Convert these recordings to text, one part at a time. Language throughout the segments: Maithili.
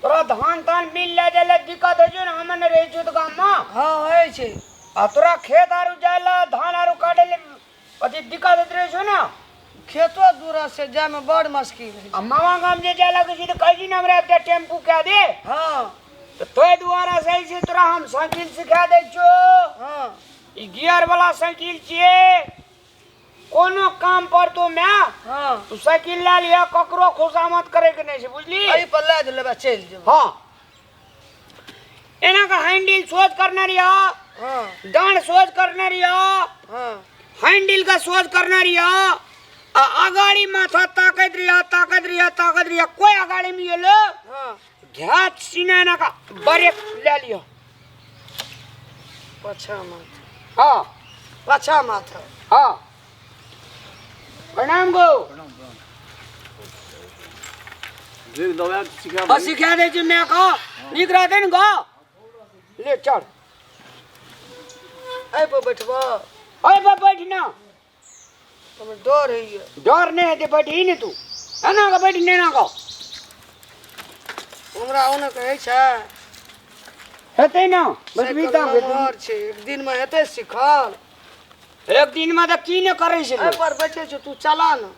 तोरा धान तान मिल ले जाय ले दिक्कत होइ छौ ने, हम नहि रहै छियौ तऽ गाममे। हँ, होइ छै। आ तोरा खेत आरू जाय ले, धान आरू काटै ले अथी दिक्कत होइत रहै छौ ने? खेतो दूर से जायमे बड़ मुश्किल होइ छै। आ मामा गाम जे जाय लगै छी तऽ कहै छी ने हमरा एकटा टेम्पू कए दे। हँ। तऽ ताहि दुआरे से जे छै तोरा हम साइकिल सिखा दै छियौ। हँ। ई गियर वाला साइकिल छियै, कोनो काम पर तो my. हँ। तू साइकिल लए लिह, ककरो खुशामद करे के नहि छै, बुझली? एहि पर लए लेबै, चलि जेबै। हँ, एना के हैंडल सोच करने रहिया। हँ। डांड सोच करने रहिया। हँ। हैंडल का सोच करने रहिया आ अगाड़ी माथा ताकत रहिया, ताकत रहिया, ताकत रहिया। कोई अगाड़ी में गेलो। हँ। घात सीना एना का ब्रेक ले लियो। पाछा माथा। हाँ। पाछा माथा। हाँ, प्रणाम गो। देख, दबाए सिखा। हाँ, सिखा दै छी my का, नीक रहतै ने गो। ले चढ़। एहि पर बैठबो? एहि पर बैठ ना। हमरा डर होइए। डर नहि हेतै, बैठही ने तू। एना कऽ बैठ ने, एना कऽ। हमरा ओना कहै छै। हेतै ने, बैठबही तब हेतै। नमहर छै, एक दिनमे हेतै सिखल? एक दिनमे तऽ की नहि करै छै एहि लोक। पर बैठे छौ, तू चला ने।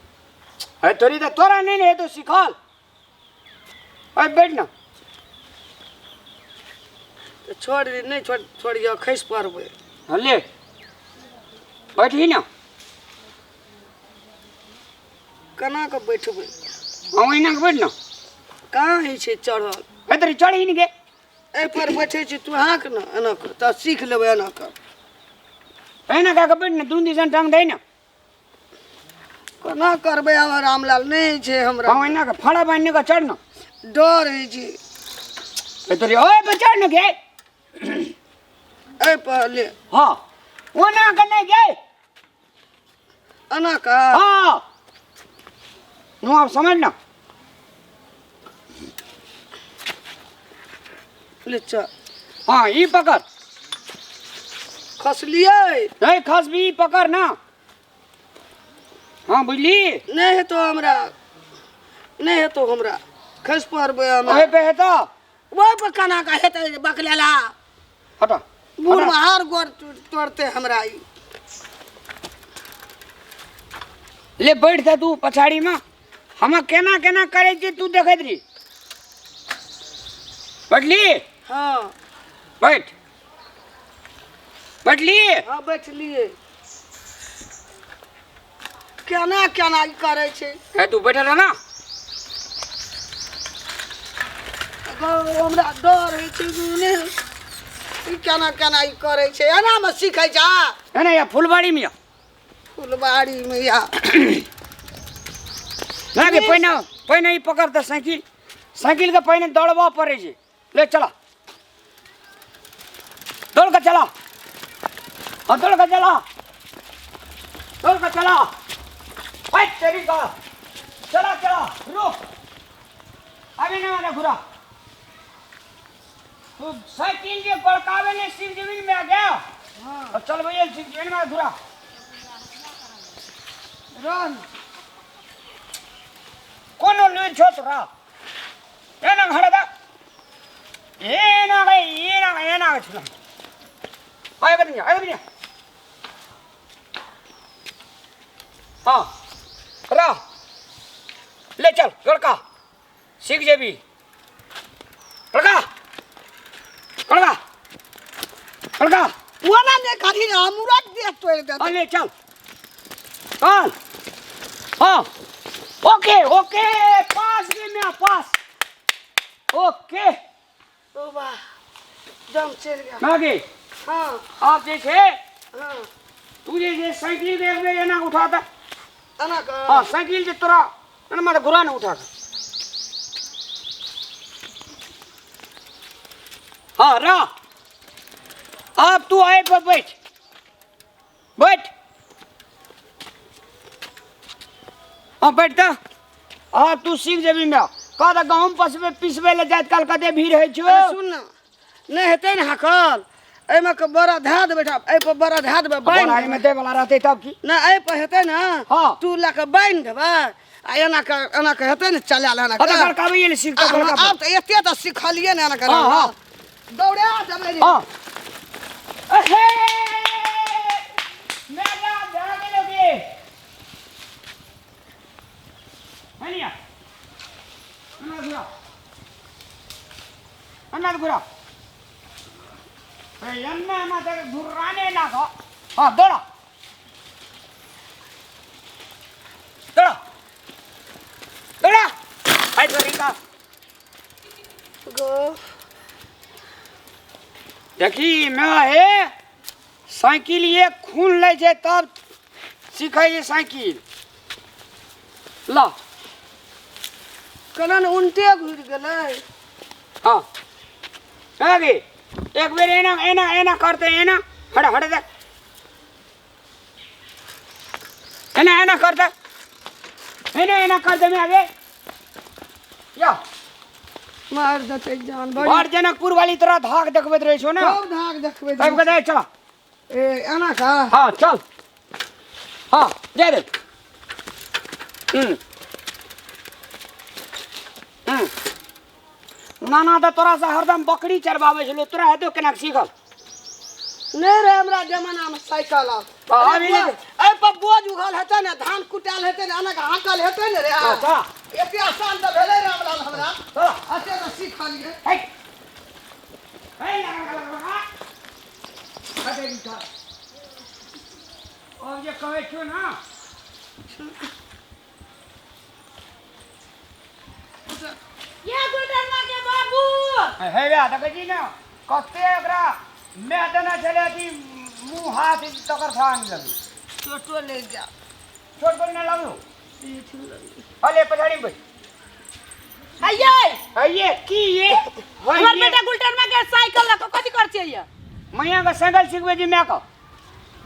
हे तोरी, तऽ तोरा नहि ने हेतौ सिखल। अरे बैठ ना। तऽ छोड़ दे, नहि छोड़, छोड़ियौ, खसि पड़बै। हाँ, ले बैठही ना। केना कऽ बैठबै? हाँ, ओहिना कऽ बैठ ना। कहाँ होइ छै चढ़ल? हे तोरी, चढ़ही ने गे। एहि पर बैठे छी, तू हाँक ने एना कऽ, तऽ सीख लेबै एना कऽ। एना कऽ के बैठ ने, दुनू दिसन टांग दै ने। कोना करबै हमर रामलाल, नहि छै हमरा। हाँ, एना कऽ फाड़ा बान्हि कऽ चढ़ ना। डर होइ छै। हे तोरी, ओए पर चढ़ ने गे। एहि पर ले। हाँ, ओना कऽ नहि गे। एना कऽ। हाँ, नु आब समझ ना। ले चल। हाँ, ई पकड़। खसलियै? नहीं खसबी, ई पकड़ ना। हाँ, बुझली? नहि हेतौ हमरा, नहि हेतौ हमरा, खसि पड़बै हम। ओहे पे हेतौ। ओहि पर केना कऽ हेतै बकलेला? हटा। बूढ़ हार गोड़ तोड़ते हमरा ई। ले बैठ जा तू पछाड़ी में, हम केना केना करे छी तू देखैत रही। बैठली? हाँ। बैठ, बैठली? हाँ, बैठलियै। केना केना ई करै छै? हे, तू बैठल रह ना। गौ, हमरा डर होइ छै। ने ई केना केना ई करै छै? एनामे सीखै छै? है ना, या फुलबाड़ी में या। फुलबाड़ीमे या। ना के पहिने पहिने ई पकड़ तऽ साइकिल, साइकिल के पहिने दौड़बऽ पड़ै छै। ले चला, दौड़ के चला। हाँ, दौड़ के चला, दौड़ के चला। भाई तेरी का, चला चला, रुक। अभी ना मारा घुरा। तू साइकिल जे गड़कावे ने सीख जमीन में आ गया। हाँ। और चल भैया, सीख जमीन में घुरा। रन। कोनो लुरि छौ तोरा? एना घड़ा दा, एना गई, एना एना छला। आय बनिया, आय बनिया। हाँ, रा ले चल लड़का, सीख जेबी। लड़का, लड़का, लड़का। ओना नहि करी, हमरा देह तोड़ि देतै। हाँ, ले चल, चल। हाँ, ओके ओके, पास गे मैं पास, ओके। ओ वाह, दम चलि गेल। मागे। हाँ। आप जे छै। हाँ। तू जे छै साइकिल के एक बेर एना उठा ता। एना कऽ? हाँ, साइकिल जे तोरा एना मारे घुरा ने, उठा के। हाँ, रा अब तू आए पर बैठ, बैठ। हाँ, बैठ। तऽ आब तू सीख जेबी। मैं कह तऽ गहूँम पसबै पिसबै लए जाइत काल कते भीड़ होइ छौ। अरे सुन ने, नहि हेतै ने हाकल, एहिमे के बड़ा धए देबै, एहि पर बड़ा धए देबै, बान्हि बोरारी में देबै। दै वाला रहतै तब की? नहि, एहि पर हेतै ने। हाँ। तू लए कऽ बान्हि देबै आ एना के एना के हेतै ने चलायल एना हाँ के तो गड़काबै ले सीख तो गड़का आब तऽ एते तऽ सिखलियै ने एना के हाँ, हाँ। दौड़ा देबै रे हाँ अहे मेरा भए गेलो गे हनिया अन्ना घुरा अन्ना घुरा ए अन्ना अन्ना ते घुराने ना खा हाँ दौड़ा दौड़ा दौड़ा आई तोरी का गो देखी मैं हे साइकिल ये खून लै छै तब सीखै छै साइकिल ल केना ने उल्टे घुरि गेलै हाँ हाँ गे एक बेर एना एना एना करते एना हट हट दे एना एना करते एना एना कर दे मैं आगे या मार देतै जान बड़ी और जनकपुर वाली तोरा धाक देखबैत रहै छौ ने खूब धाक देखबै आबि कऽ दे चल ए एना का हाँ चल हाँ दे दे हम्म हम्म नाना तऽ तोरा से हरदम बकरी चरबाबै छलो तोरा हेतौ केना सीखल नहि रे हमरा जमानामे साइकिल आब हाँ, अभी नहि। एहि पर बोझ उघल हेतै ने धान कुटायल हेतै ने एना के हाँकल हेतै ने रे अच्छा एते आसान तऽ भेलै रे हमरा हमरा चल एते तऽ सीखलियै हे हे लगा लगा लगा हटे दिखा अब जे कहै छियौ ना ये गुलटनमा के बाबू हे वे देखै छी ने कते एकरा मैं देने छलै कि मुँह हाथ तकर थान लगू चोटो लागि जा छोट कोन ना लागू अले पछाड़ी में बैठ हइये हइये की ये हमर बेटा गुलटनमा के साइकिल लऽ कऽ कथी कर छियै ये मैया के साइकिल सिखबै छी मैं के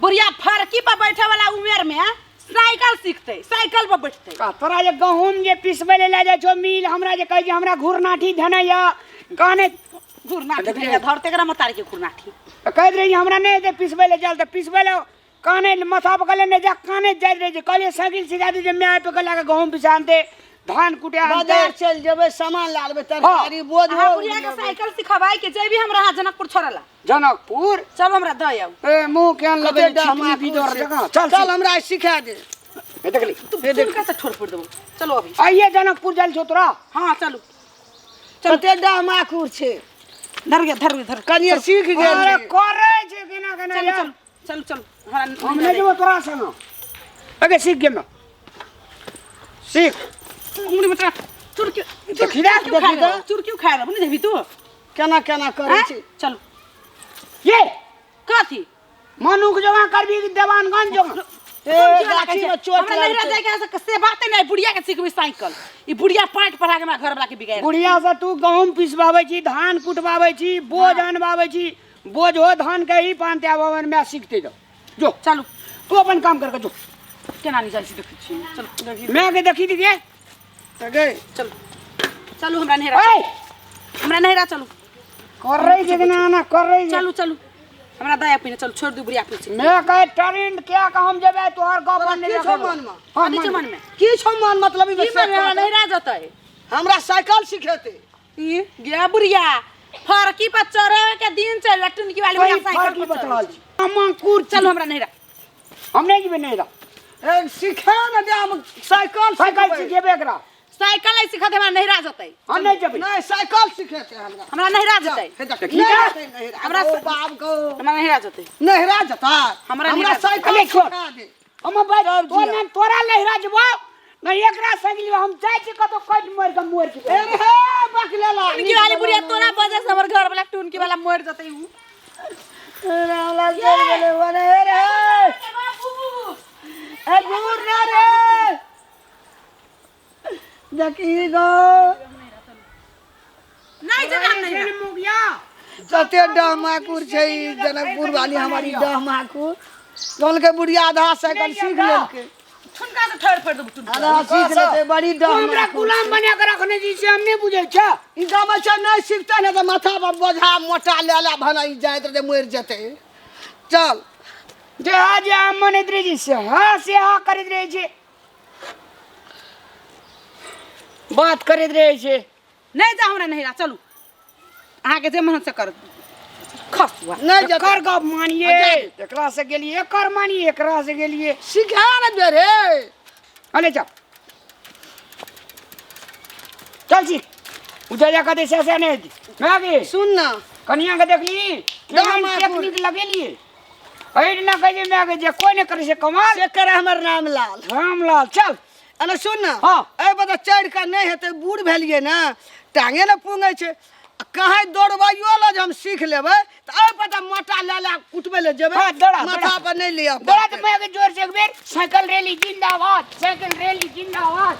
बुढ़िया फरकी पर बैठे वाला उमेर में साइकिल सीखते साइकिल पर बैठते का तोरा जे गहूम जे पिसबै ले लए जाइ छौ मिल हमरा जे कहै छै हमरा घुरनाठी धने या गाने घुरनाठी देखली। धरे धरते एकरा मतारी के घुरनाठी तऽ कहैत रही हमरा नहि हेतै पिसबै ले चल तऽ पिसबै ले काने माथा पर कहले नहि जा काने जाइत रहै छै कहलियै साइकिल सिखा दे जे माय पे लए कऽ गहूम पिसा आनतै धान कुटे आनतै बाजार चलि जेबै सामान लए लेबै तरकारी बोझ अहाँ बुढ़िया के साइकिल सिखवाई के जेबी हमरा यहाँ जनकपुर छोड़ला जनकपुर चल हमरा दऽ आउ ए मुँह केहन लगै कते छै डहमा छितरी बिदर जकाँ चल चल हमरा आइ सिखा दे हे देखली तू सुन कैसे ठोर फोड़ देबो चलो अभी आइए जनकपुर जाइल छौ तोरा हाँ चलू कते डहमाकुर छै धर गे धर गे धर कनिए सीख गेल अरे करै छै केना केना चलू यार चलू चलू चलू हमरा हम नहि जेबो तोरा संग अगे सीख गेल सीख उंगली में तोरा चुरकी देखी रे, चुरकी खा लेबो चुरकी खा लेबो नहीं देबी तू केना केना करै हैं? छै चलू ये कथी मनुख जगह करबी कि देवानगंज जगह ए गाछी में चोट हमरा नैहरा लागतै जाय के से बात नहीं बुढ़िया के सिखबी साइकिल ई बुढ़िया पाट पढ़ा के हमरा घर वाला के बिगाड़ बुढ़िया से तू गहूम पिसबाबै छी धान कुटबाबै छी बोझ अनबाबै छी बोझ हो धान के ही पानते आब मैं सीखते जाओ जो चलू तू अपन काम करके जो केना नहीं जाइ छी देखै छी चलू मैं के देखी दिखे तऽ गई चलू चलू हमरा नैहरा ओए हमरा नैहरा चलू कर रही छै कि ना ना कर रही छै चलू चलू हमरा दया पीने चलू छोड़ दू बुढ़िया पीछे मैं कहे ट्रेंड क्या का हम जेबे तोहर गप तोरा की छौ मनमे हां कथी छै मन में की छौ मन मतलब ई की मन में हमरा नैहरा जतै हमरा साइकिल सिखेतै ई गे बुढ़िया फरकी पर चढ़े के दिन छै लटुन की वाली कोई बुढ़िया साइकिल फर्क पर बतलाल चढ़ै छी हम अंकुर चलू हमरा नैहरा हम नहीं जेबे नैहरा ए सिखा ने दे हम साइकिल साइकिल सिखबै। सिखेबे एकरा साइकिल ऐ सिखत हमरा नैहरा जतै हम नहीं जेबे नहीं साइकिल सिखेतै हमरा हमरा नैहरा जतै हे देख, देखी नहि जा। जेतै नैहरा। हमरा ओ बाप गो हमरा नैहरा जतै नैहरा जता हमरा हमरा नैहरा साइकिल अरे छोड़। सिखा दे हम भाई तब तो जिया। ना तोरा नैहरा जेबो नहीं एकरा साइकिल हम जाइ छी कतौ कटि मरि के मरि जेबो ए रे हे बकलेला टुनकी वाली बुढ़िया तोरा वजह से हमर घर वाला टुनकी वाला मर जतै उ रामलाल चल गेलै ओने हे रे ए दूर ना रे देखी गो नहीं जेबै हम नैहरा मुगिया कते डहमाकुर छै ई जनकपुर वाली हमारी डहमाकुर कहलकै बुढ़िया आधा साइकिल सीख लेलकै ठुनका से ठोर फोड़ देबो टुनकी आधा सीख लेतै बड़ी तू हमरा डहमाकुर गुलाम बना के रखने छी से हम नहीं बुझै छ ई गाम छै नहि सीखतै ने तऽ माथा पर बोझा मोटा ले ले भने ई जाइत रहतै मरि जेतै चल जे हा जे हम मनैत रहै छी से हा से हा करैत रहै छी बात करैत रहै छै। नहि जाउ हमरा नहिरा, चलू अहाँके जे मन से करत। खसुआ नहि जेतै। एकर गप मानिए, जा। एकरा से गेलिए, एकर मानिए, एकरा से गेलिए। सिखा ने दे रे। अले चल चल सीख, उधर जा कऽ से से नहि मैं गे। सुन ना। कनिया के देखली केहन माय टेक्निक लगेलिए एहि ना कहै छै माय के जे कोइ नहि करै छै कमाल। से करे हमर रामलाल। रामलाल चल। अरे सुन ना। हाँ। एहि पर तऽ चढ़ि कऽ नहि हेतै, बूढ़ भेलियै ने, टांगे ने पुंगै छै। आ कहीं दौड़बैयो लए जे हम सीख लेबै तऽ एहि पर तऽ मोटा लए लए कुटबै लए जेबै। हाँ, दौड़ा, माथा दौड़ा। पर नहि लिअ। दौड़ा तऽ माय के जोर से एक बेर, साइकिल रैली जिंदाबाद, साइकिल रैली जिंदाबाद।